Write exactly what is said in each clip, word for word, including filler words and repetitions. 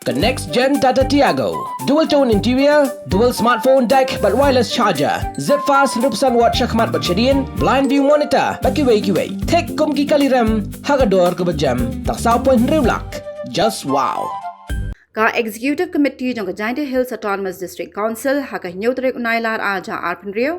Ka next gen Tata Tiago. Dual tone interior, dual smartphone deck bad wireless charger. Zip fast hynriew percent watt shakhmat bad shadien, blind view monitor bad kiwei kiwei. Thik kum ki kali rem ha ka dor kaba jem tang saw point hynriew lak. Just wow. Ka Executive Committee jong ka Jaintia Hills Autonomous District Council ha ka hynñiew tarik u Nailar ar hajar arphew hynriew,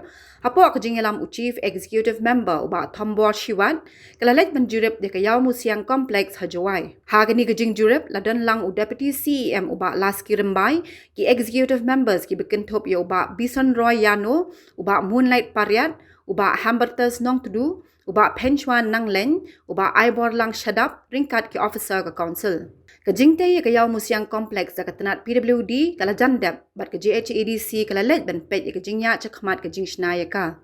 hapoh ka jingïalam u Chief Executive Member u Bah Thombor Shiwat, ka la leit ban jurip ïa ka Ïawmusiang Complex ha Jowai. Ha kane ka jingjurip la don lang u Deputy C E M u Bah Laski Rymbai, ki Executive Members kiba kynthup ïa u Bah Bison Roy Ïano, u Bah Moonlight Pariat, u Bah Hambertus Nongtdu, u Bah Phenshwa Nangleng, u Bah Aiborlang Shadap, ryngkat ki officer ka Council. Ka jingtei ïa ka Ïawmusiang Complex da ka tnat P W D ka la jan dep, bad ka J H A D C ka la leit ban peit ïa ka jingïaid shakhmat ka jingshna ïa ka.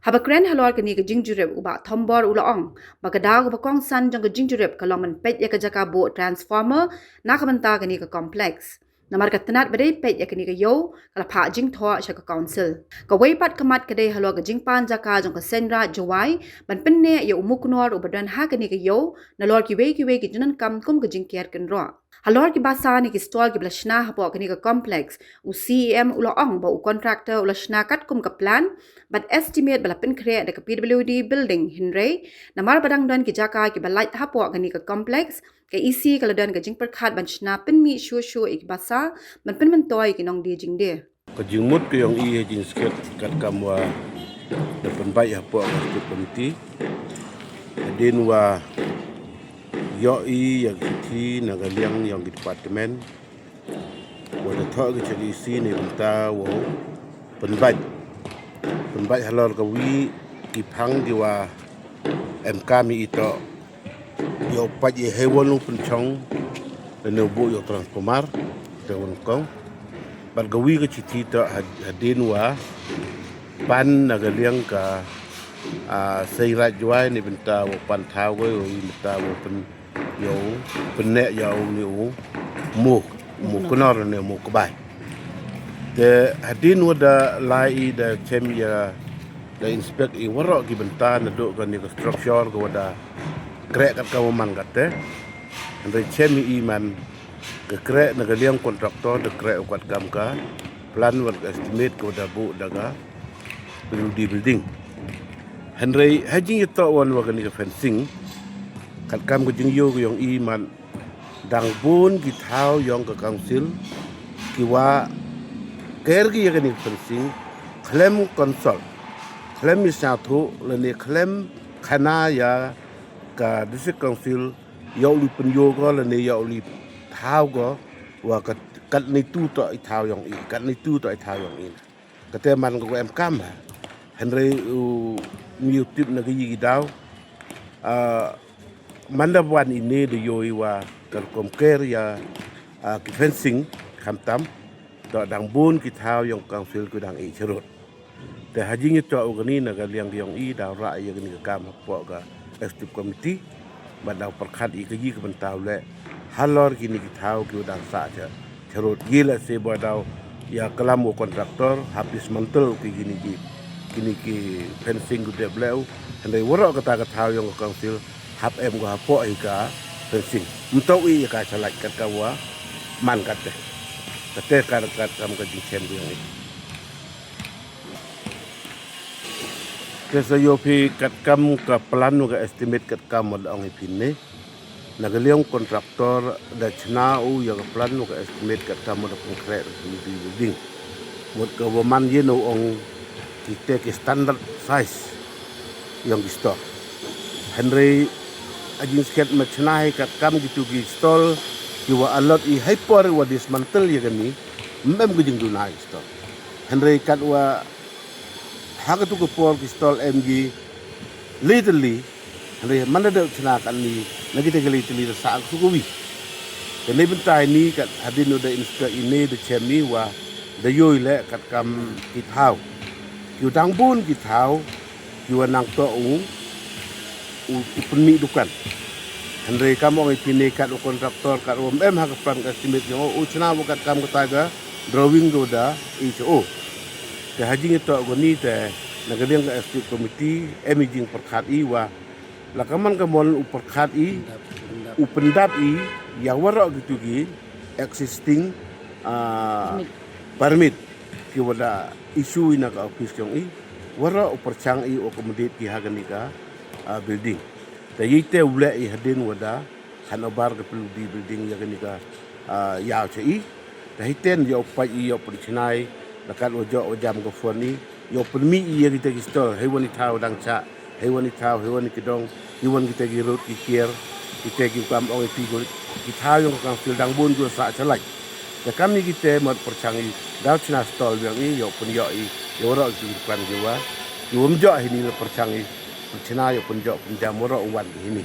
Haba kren halor kane ka jingjurip u Bah Thombor u la ong ba ka daw kaba kongsan jong ka jingjurip ka long ban peit ïa ka jaka buh transformer na ka bynta kane ka complex. Namar ka tnat ba dei peit ïa kane ka ïew ka la phah jingthoh sha ka Council. Kawei pat ka mat ka dei halor ka jingpan jaka jong ka Seiñ Raij Jowai ban pynneh ïa u Muknor uba don ha kane ka ïew, nalor kiwei kiwei ki jingdonkam kum ka jingker kynroh. Halor ki basa ne ki stall kiba la shna hapoh kane ka complex, u C E M u la ong ba u contractor u la shna katkum ka plan bad estimate ba la pynkhreh da ka P W D building, hynrei namar ba dang don ki jaka kiba lait hapoh kane ka complex, ka E C ka la don ka jingpyrkhat ban shna pynmih shuh shuh ïa ki basa ban pynmyntoi ïa ki nongdie jingdie. Ka jingmut ka ïong i ha jingskhem katkam wa da pynbeit hapoh ka Executive Committee, hadien wa ïoh i ïa ka shithi na ka liang ïong ki department wa da thoh ka shithi ne bynta wow pynbeit, pynbeit halor kawi ki phang kiwa em kam i toh, ïoh pait ïa heiwon u pynchong lane u buh ïa u transformer te won kong. Bad kawi ka shithi toh had-, hadien wa pan na ka liang ka, ah, Seiñ Raij Jowai ne bynta wow pan thaw ko, ïoh i bynta wow pyn, ïoh pynneh ïa u ne u Muknor ne u Mukbai. Te hadien wa da lai i da chem ïa, da inspect i waroh ki bynta naduh kane ka structure ka wa da kreh katkam wa man katte. Hynrei chem i man ka kreh na ka liang contractor da kreh u katkam ka plan wa ka estimate ka wa da buh da ka P W D building. Hynrei ha jingïatoh wan wa kane ka fencing, katkam ka jingïoh ka ïong i man dang bun ki thaw ïong ka Council kiwa ker ki ïa kane ka fencing khlem consult, khlem ïasngewthuh lane khlem khana ïa ka District Council ïa u li pynïoh ko lane ïa u li thaw ko wa kat, katne tu toh i thaw ïong i, katne tu toh i thaw ïong i. Kate man ko em kam ha. Hynrei u mi u tip na ka yi ki daw. Ah, man da wan ine da ïoh i wa ka rukom ker ïa, ah, ki fencing khamtam. Toh dang bun ki thaw ïong Council ki dang i cherut. Te ha jingïatoh u kani na ka liang ïong i daw rah ïa kani ka kam hapoh ka Executive Committee. Bad daw pyrkhat ïa ka yi ka bynta u leh halor kini ki thaw ki u dang sah cha, cherut. Yi leh se ba daw ïa klam u contractor hap dismantle ki kini ki, kini ki fencing ku dep leh u. Hynrei waroh kata ka thaw ïong ka Council hap em ko hapoh hi ka fencing. Mtau i ïa ka chalait kat ka wa man kat te. Kate ka, katkam ka jingchem ku ïong i. Te sa ïoh phi katkam ka plan wa ka estimate katkam wa da ong i phi ne. Na ka liang contractor da chna u ïa ka plan wa ka estimate katkam wa da pynkhreh da ka building. Mut ka wa man ïa no ong kite ki standard size ïong ki store. Hynrei a jingskhem ma chna hi katkam kitu ki store ki wa allot i hei por wa dismantle ïa kani, mem ka jingduna i store. Hynrei kat wa ha katu ka por ki store em ki literally, hynrei man da dep chna katni na kita ki literally da sa ka sukawi. Kane bynta ini kat hadien u da inspect ini da chem i wa da ïoh i leh katkam ki thaw. Ki u dang bun ki thaw ki wa nang toh u, u, u pynmih dukan. Hynrei kam ong i phi ne kat u contractor kat u em ha ka plan ka estimate ïong u chna wa katkam kata ka drawing ka u da i cha u. Te ha jingïatoh kani te na ka liang ka Executive Committee em i jingpyrkhat i wa la ka man ka mon u pyrkhat i, u pyndap i ïa waroh kitu ki existing, ah, permit ki wa da issue i na ka office jong i, waroh u pyrshang i u accommodate ki ha kani ka, ah, building. Te i te u leh i hadien wa da handover ka P W D building ïa kani ka, ah, ïaw cha i. Te hi ten ïa u pait i ïa u pynchna i, na kat wa joh wa jam ka phone i, ïa u pynmih i ïa kita ki stall, hei wan i thaw dang chah, hei wan i thaw, hei wan i kdong, hei wan kita ki rud ki kier, kita ki kam ong i pi ki thaw yong ka council dang bun ki wa sah chalait. Te kam i kita mut pyrshang i, daw chna stall biang i, ïa u pynïoh i, ïa waroh ki dukan ki wa, ki wym joh hi ni la pyrshang i, pynchna ïa u pynjoh pynjam waroh u wan hi ni.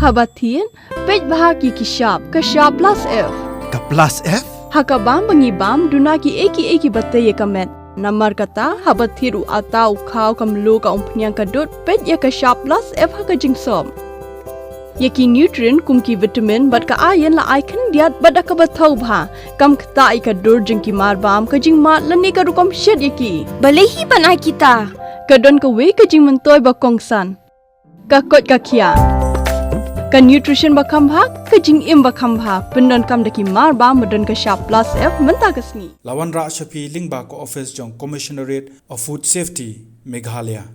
Haba thied, peit bha ki ki shap, ka shap plus F. Ka plus F? Ha ka bam ba ngi bam, duna ki ei ki ei ki ba tei ïa ka met. Namar kata, haba thied u ata u khaw ka mluh ka umphniang ka dud, peit ïa ka shap plus F ha ka jingsop. Ïa ki nutrient kum ki vitamin bad ka iron la ai khyndiat bad da kaba thaw bha. Kam ktah ïa ka dur jong ki mar bam, ka jingmad lane ka rukom shet ïa ki. Balei hi ban ai kita? Ka don kawei ka jingmyntoi ba kongsan. Ka koit ka khiah. Ka nutrition ba kham bha, ka jingim ba kham bha. Pyndonkam da ki mar bam ba don ka shap plus F mynta ka sngi. La wanrah sha phi lyngba ka office jong Commissionerate of Food Safety, Meghalaya.